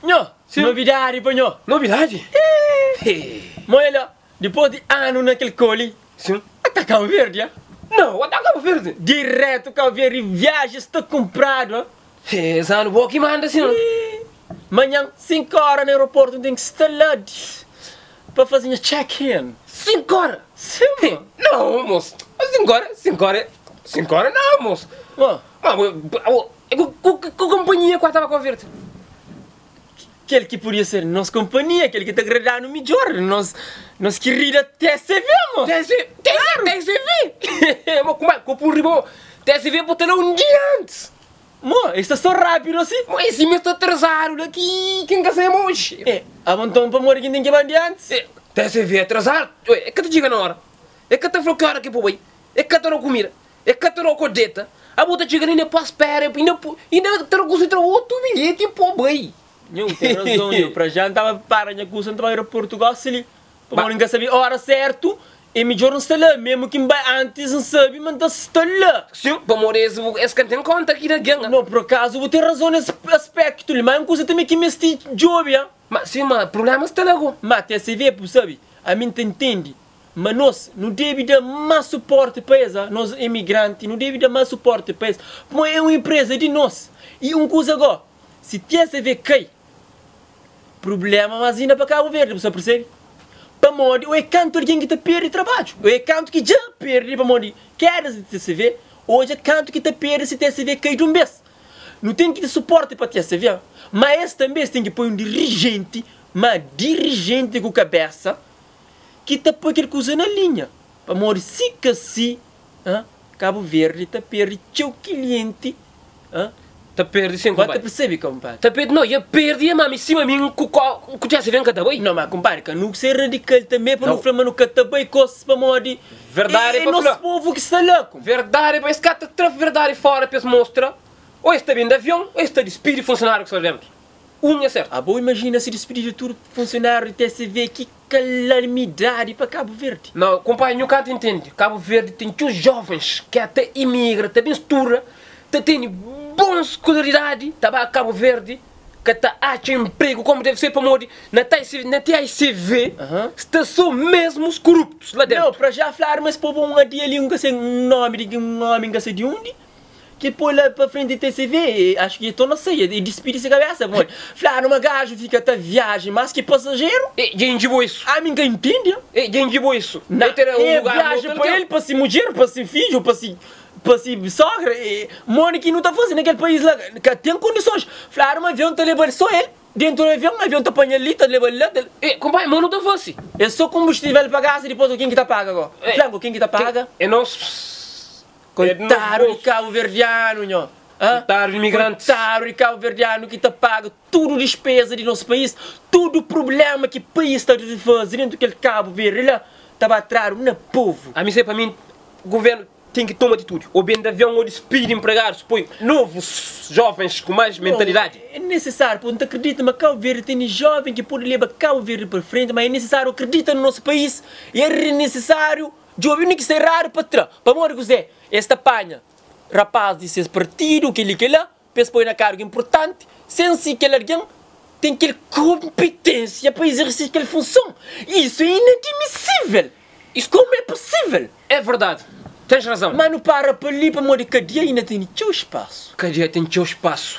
Nho, novidadi pa nho. Novidadi? Mo el dipos di anu na kel koli, ata Cabo Verde, ah? Não, ata Cabo Verde. Direto Cabo Verde, viaji sta kunpradu, ah? Es anu bo ki manda sin. Manhan, 5 ora na aeroportu, N ten ki sta la pa faze nha check-in. 5 ora? Sim, mo. Não, moço. 5 ora, 5 ora, 5 ora não, moço. Mo. Ma bo, bo, ku, ku, ku companhia ku ata ba Cabo Verde? Kel ki podia ser nos companhia, kel ki ta agrada-nu midjor, nos, nos kirida TCV, mo. TC, TC, TCV? Mo, kuma, ku pui riba, mo. TCV bo ta la un dia antis. Mo, es sta so rápidu asi? Mo, es mi sta atrasadu la ki ki N ka sai oxi. E, abo nton pamodi ki N ten ki ba di antis? E, TCV atrasadu, oi, e ka ta txiga na ora, e ka ta fla ki ora ki bu bai, e ka ta da kumida, e ka ta da ko deta, abo ta txiga li inda pa spera, inda inda ta da kusi tra otu bilheti po bai. Nhu ten razon, nhu. Pra já N tava para nha kusa, N ta bai aeroportu gosi li. Pamodi N ka sabe ora sertu, é midjor N sta la, memu ki N bai antis N sabe ma N ta sta la. Sin, pamodi es es ka ten konta ki da algen. No, por akazu bu ten razon nes aspektu li, ma é un kuza tanbe ki meste djobe, a. Ma, sin, ma prubléma sta la go. Ma, TSV, bu sabe, ami N ta ntende ma nos nu debe da más suporti pa es, a, nos emigranti, nu debe da más suporti pa es, pamodi é un enpreza di nos. I un kuza go, si TSV kai, Prubléma más inda pa Kabu Verdi, bu sta persebe? Pamodi ô é kantu algen ki ta perde trabadju, ô é kantu ki dja perde pamodi kedas di TCV, odja kantu ki ta perde si TCV kai di un bes. Nu ten ki da suporti pa TCV, má es tanbe es ten ki poi un dirijenti, má dirijenti ku kabésa ki ta poi kel kuza na linha, pamodi si ka si, Kabu Verdi ta perde txeu kilienti. Ta perde sin, kumpadri. Ba ta percebe, kumpadri. Ta perde, no, ya perde ya mami sima mi ku ko ku txase ven ka ta bai. No, ma kumpadri, ka nu ser radical tambe pa nu fla ma nu ka ta bai kosas pamodi Verdade é pa nos fla. povu ki sta la, kumpadri. Verdade pa es ka ta tra verdade fora pa es mostra o es ta ben di avion o es ta dispidi funcionário ki sta la dentu. Un é sertu. Abo imajina si dispidida tudu funcionário di TSV ki Kalamidadi pa Kabu Verdi. Nau, kunpanha, nhu ka ta intende. Kabu Verdi ten txeu jovens ki ta imigra, ta ben studa, ta tene bon skolaridadi, ta ba Kabu Verdi, ka ta atxa inpregu komu deve ser pamodi na TICV sta so mesmus kuruptus la dentu. Nau, pra já fladu ma es poba un adia li, un ka se un nomi di un omi, un ka se di undi. Ki poi la pa frenti TCV, acho ki torna sai e dispidi si kabesa pamodi fladu ma gaju fika ta viaji mas ki pasajeru. E dja indjibo isu. Ami nka intende. E dja indjibo isu. Na e viaji pa el, pa si mudjer, pa si fidju, pa si pa si sogra e modi ki nu ta fazi na kel pais la ka ten kondisons. Fladu ma avion ta lebal so el dentu di avion, avion ta panhal li ta lebal la. E kunpanha mo nu ta fasi. E so kombustivel pa gasta dipos ken ki ta paga go? Fla go ken ki ta paga? E nos. Koitadu di kabuverdianu nho. Koitadu di imigrantis. Koitadu di kabuverdianu ki ta paga tudu dispeza di nos país, tudu prublema ki país ta faze dentu kel Kabu Verdi la ta ba tradu na povu. Ami se pa mi governu ten ki toma atitudi, o bende avion o dispidi empregadus, poi novus jovens ku mais mentalidadi. É nisisáriu, pô, N ta kridita ma Kabu Verdi tene joven ki pode leba Kabu Verdi pa frenti, ma é nisisáriu kridita na nos país e é nisisáriu Djobe undi ki sta eradu pa tra. Pamodi kuzê? Es ta panha rapaz di ses partidu, kel-li, kel-la, pa es poi na kargu inpurtanti, sen si kel algen ten kel konpiténsia pa izerse kel funson. Isu é inadmisível! Isu komu é pusível? É verdadi, tens razon. Má nu para pa li pamodi kadia inda tene txeu spasu. Kadia ten txeu spasu.